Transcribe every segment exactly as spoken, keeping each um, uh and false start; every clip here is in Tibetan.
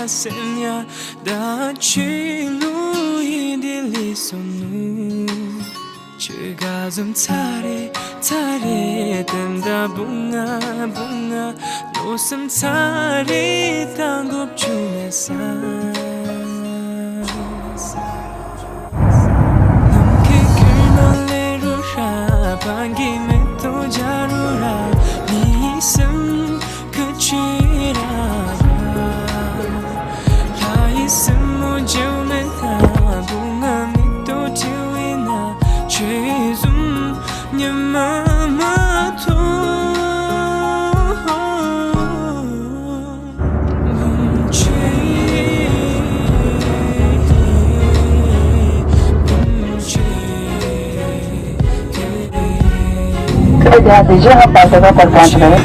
སེམས་ཡ་ད་ཆོས་ལུགས་ཡིན་དེ་ལས་སོང་ནུ། ཆོས་ག་ཟུམ་ཚ་རེ་ཚ་རེ་ཏན་ད་བུང་ང་བུང་ང་ལོ་སུམ་ཚ་རེ་ད་འགོབ་ཆུ་མེ་ས། कृपया दीजिए, हम बात जगह पर पहुंच गए।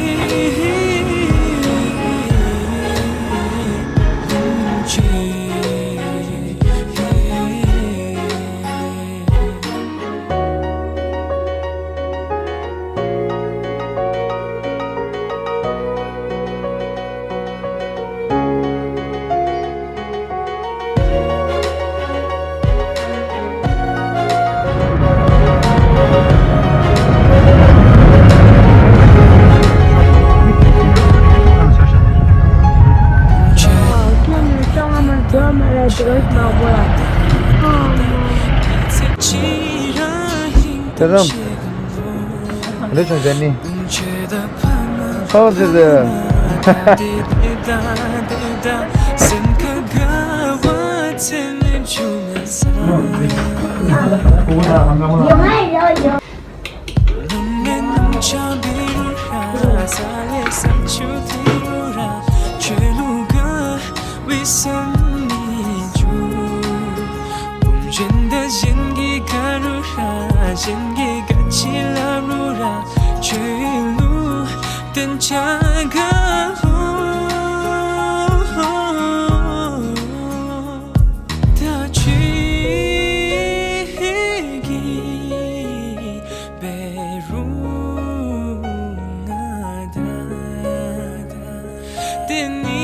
དེ་རང་། འདི་ཆུང་ཆུང་ནི། ཧོ་ཙི་ཙི། གཞན་དང་གཞན་གྱི་ཁ་རུ་ར། གཞན་གྱི་ཁ་ཆེ་ལ་རུ་ར། ཆོས་ལུགས་བསྟན་བྱ་ག་ཧོ། ད་ཆོས་ཀྱི་བེ་རུ་ང་ད་ད་དེ་ནི།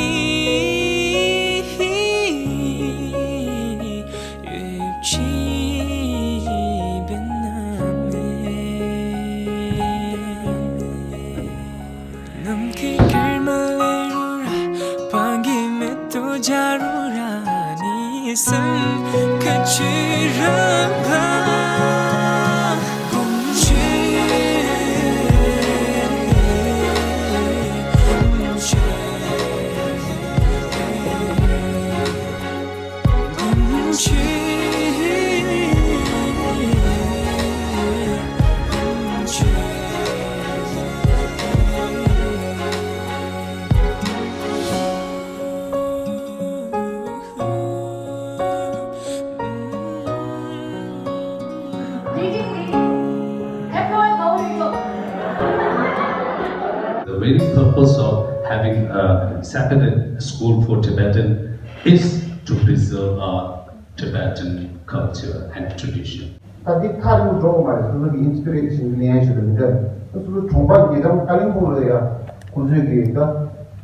The very purpose of having a separate school for Tibetan is to preserve our Tibetan culture and tradition. ད་འདི་ཐག་རིང་འགྲོ་གི་མ་རེད། སོ་སོ་གི་ཨིན་སི་པི་རེ་ཤན་གི་ལེན་ཡ་ཞིག་ཏུ་མི་འདྲ། ད་སོ་སོ་གྲོང་པ་ཉེ་འགྲམ་ཀ་ལིང་པོང་ལ་ཡ་ཁོང་ཚོས་ཀྱི་ད་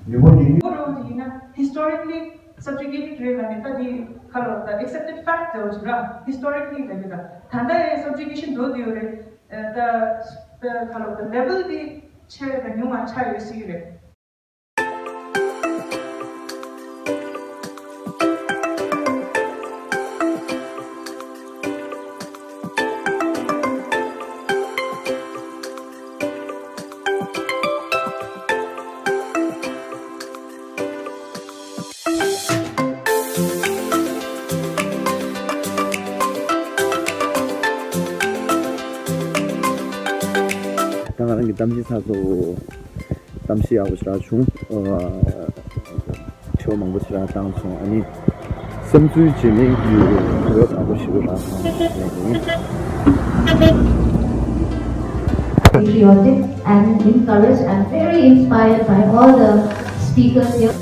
མི་བོ་ཉུང་ཉུང་། ཁོ་རང་གི་ཡིན་ན་historically subjugated རེད་ལ་ནི་ད་འདི་ཁ་ལོ་ད་accepted fact དེ་འོ་ཅིག་ར། Historically ལ་ནི་ད་ད་ལྟ་ཡ་subjugation འགྲོ་དུ་ཡོད་རེད། ད་ད་ཁ་ལོ་ད་level དེ་ཆེ་ད་ཉུང་བ་ཆ་ཡོད་སྲིད་རེད། ད་ང་རང་གི་གཏམ་བཤད་ཚར་སོང་། གཏམ་བཤད་ཡག་པོ་ཞེ་དྲག་བྱུང་། ཨ། དྲི་བ་མང་པོ་ཞེ་དྲག་བཏང་སོང་། ཨ་ནི་སེམས་ཚུལ་བྱེད་མིན་གྱི་དྲི་བ་མང་པོ་ཞེ་དྲག་བཏང་སོང་། Patriotic and encouraged and very inspired by all the speakers here.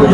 ཨ་ནི་ད་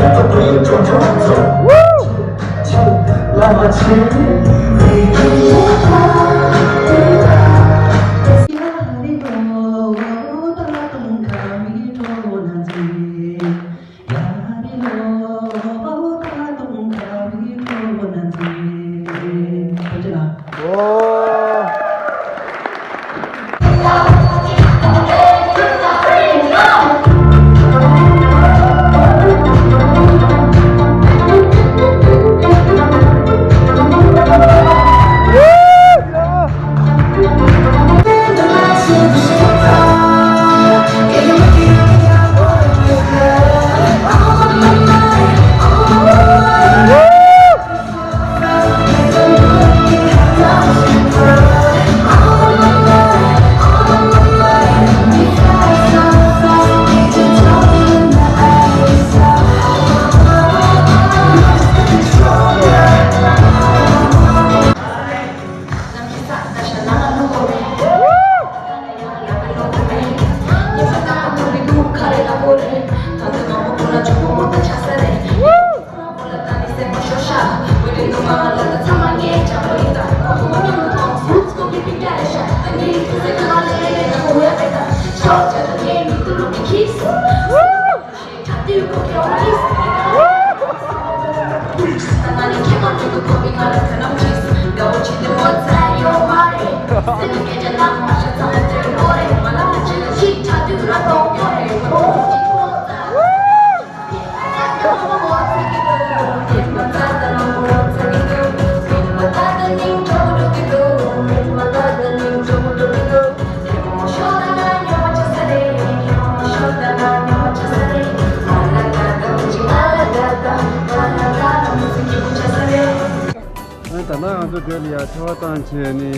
ལྟ་ང་ཚོ་འདིར་ཡ་ཆར་པ་བཏང་བྱས་ནི་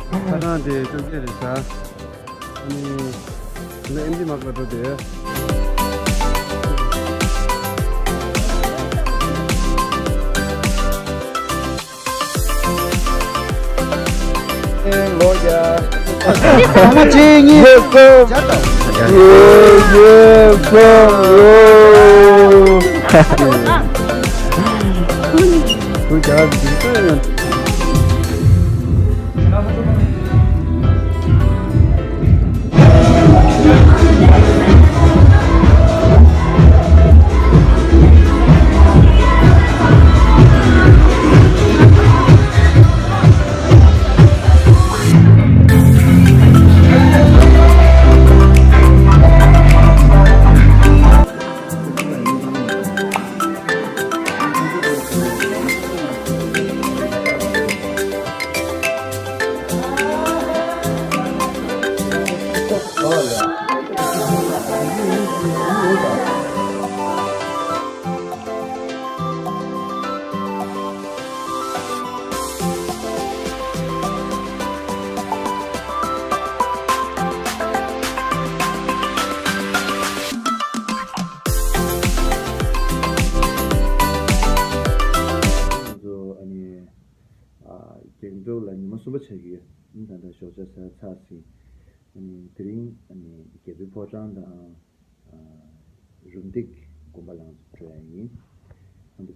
ཆ་ཚང་དེ་བཅོ་བརྒྱད་རེད་ཤག་ཨ་ནི་ད་ལྟ་ཨེམ་ཆི་མ་བཀའ་འགྲོ་དེ། ལོ་ཡ། ཨ་མ་ཅི་ཉི་ཡེ་ཀོ། ཡེ་ཡེ་ཀོ་ཡོ། ཁོ་རྒྱ་གར་འདི་ཚོ་ཡང་། ཨ་ནི། ཨ། རྒྱང་སྒྲོག་ལ་ཉི་མ་གསུམ་པ་ཆགས་ཀྱི་ཡོད། ཨ་ནི་ད་ལྟ་ཞོགས་ཇ་ཟ་ཚར་ཟིན། ཨ་ནི་དེ་རིང་ཨ་ནི་རྒྱལ་པོའི་ཕོ་བྲང་དང་། ཨ། རུམ་བཏེག་དགོན་པ་ལ་འགྲོ་ཡ་ཡིན། ཨ་ནི།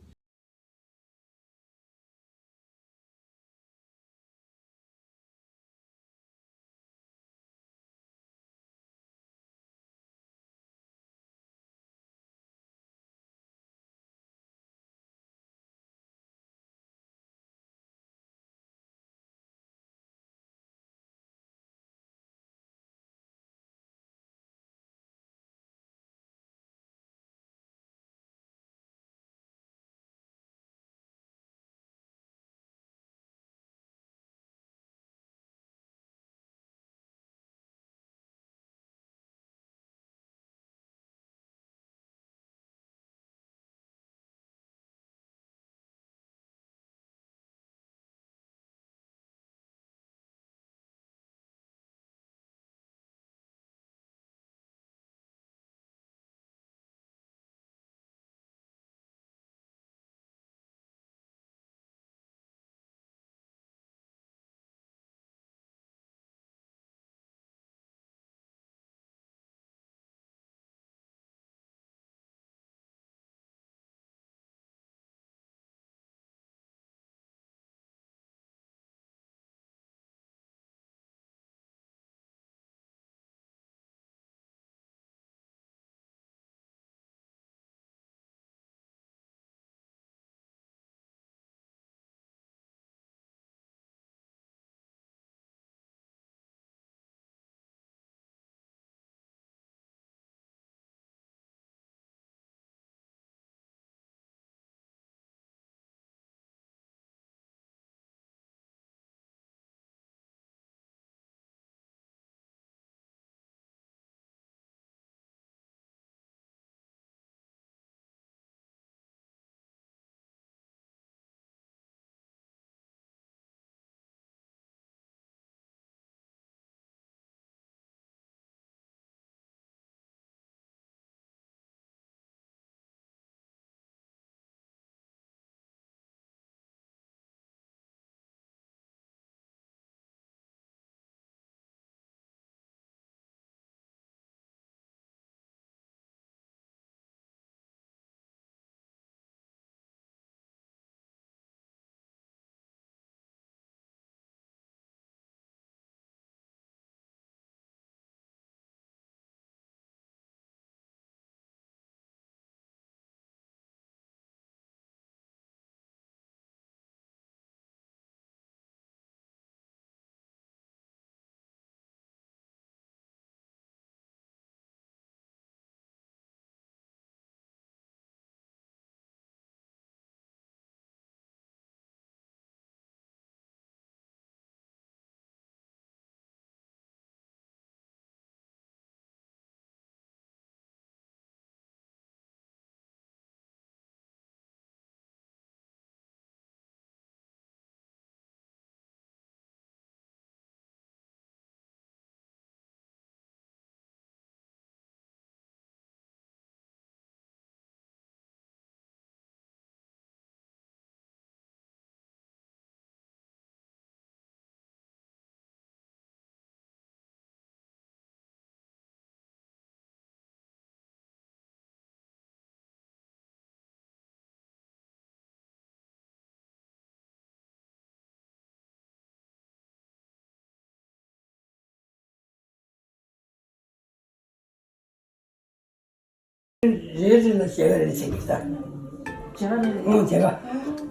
རེ་རེ་ལ་བྱེད་ཀ་རེ་བྱེད་ཀྱི་ད། བྱེད་ཀ་རེ་རེ། ཨང་། བྱེད་ཀ།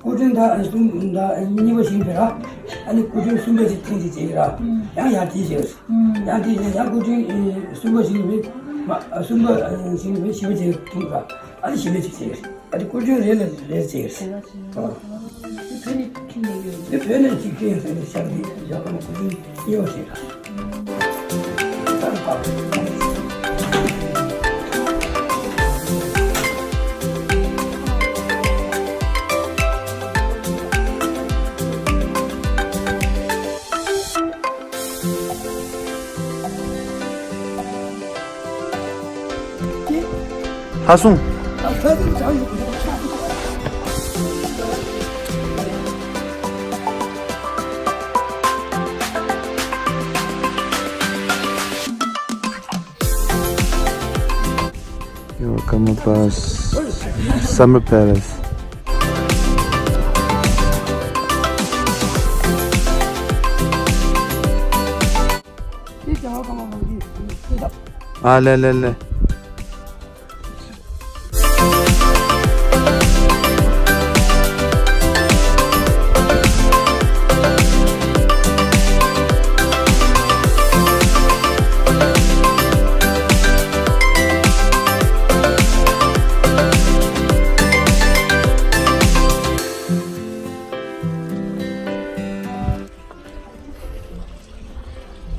སྐུ་ཕྲེང་ད་གསུམ་ད་གཉིས་པ་ཞིག་རེད་ར། ཨ་ནི་སྐུ་ཕྲེང་གསུམ་པ་ཞིག་ཐེངས་ཤིག་བྱེད་ཀྱི་ར། ཨང་། ཡང་ཡང་དེ་བྱེད་ཀྱི་ར། ཨང་། ཡང་དེ་བྱེད། ཡང་སྐུ་ཕྲེང་གསུམ་པ་ཞིག་རེད། མ་གསུམ་པ་ཞིག་རེད། བཞི་པ་ཞིག་ཐེངས་ར། ཨ་ནི་བཞི་པ་ཞིག་བྱེད་ཀྱི་ར། ཨ་ནི་སྐུ་ཕྲེང་རེ་ལ་རེ་བྱེད་ཀྱི་ར། ཨང་། བོད་ནས་ཁྲིད་ནས་ཡོད། དེ་བོད་ནས་ཅིག་ཁྲིད་ཡོད་ཟེར་ནས་ཤར་གྱི་ཡོད་པ་ནི་ཁོ་ཚོའི་སྐྱེ་བོ་ཞིག་དང་། ལྷ་སྲུང་། You're welcome, boss. Summer Palace. ཨ་ལེ་ལེ་ལེ།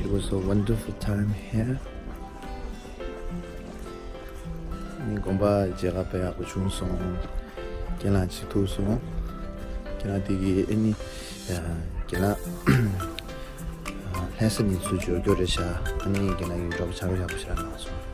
It was a wonderful time here. དགོན་པ་མཇལ་ཁ་དཔེ་ཡག་པོ་བྱུང་སོང་། ཁྱེད་རང་ཅིག་ཐུག་སོང་། ཁྱེད་རང་དེ་གི་ཨ་ནི་ཁྱེད་རང་ལྷ་ས་ནས་ཚུར་འབྱོར་རྒྱུ་རེད་ཤག་ཨ་ནི་ཁྱེད་རང་གི་གྲོགས་པོ་ཆ་རོགས་ཡག་པོ་ཞིག་རག་གནང་སོང་།